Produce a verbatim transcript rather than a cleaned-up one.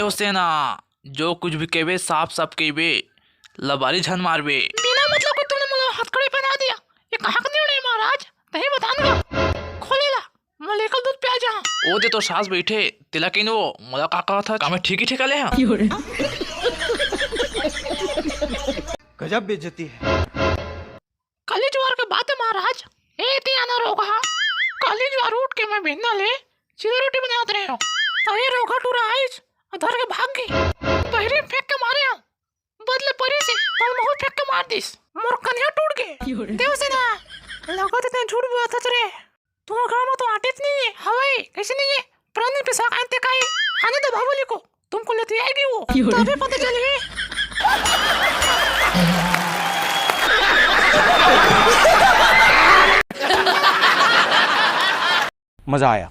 तो सेना, जो कुछ भी कहिबे, साफ साफ कहिबे, लबारी झन मारबे। बिना मतलब के तुमने मोला हथकड़ी पहना दिया। ये कहाँ का निर्णय है महाराज? तहीं बतान गा। खोले ला, मोला एकल दूध पिया जा। ओ दे तो सास बैठे, तेला कहिन वो, मोला का कहत हस? का मैं ठीक ही ठेका ले हँव? गजब बेइज्जती है। काली जुवार के बात है महाराज। ए, ते आना रोगहा। काली जुवार उठ के मैं बिहना ले चीला रोटी बनावत रहे हँव। त ये रोगहा टूरा आइस, अउ धर के भाग गे। बहिरी म फेंक के मारे हँव। बदले परी से, त महूँ फेंक के मार दिस। मोर कनिहा टूट गे। देव सेना, लगत हे ते झूठ बोलत हस रे। तुम्हर घर म तो आटेच नइ हे। हवय, कइसे नइ हे? प्राणी पिसा खाए ते काई? आने दो बाहुबली को, तुमको लेते आएगी वो। तभे पता चलही। मजा आया।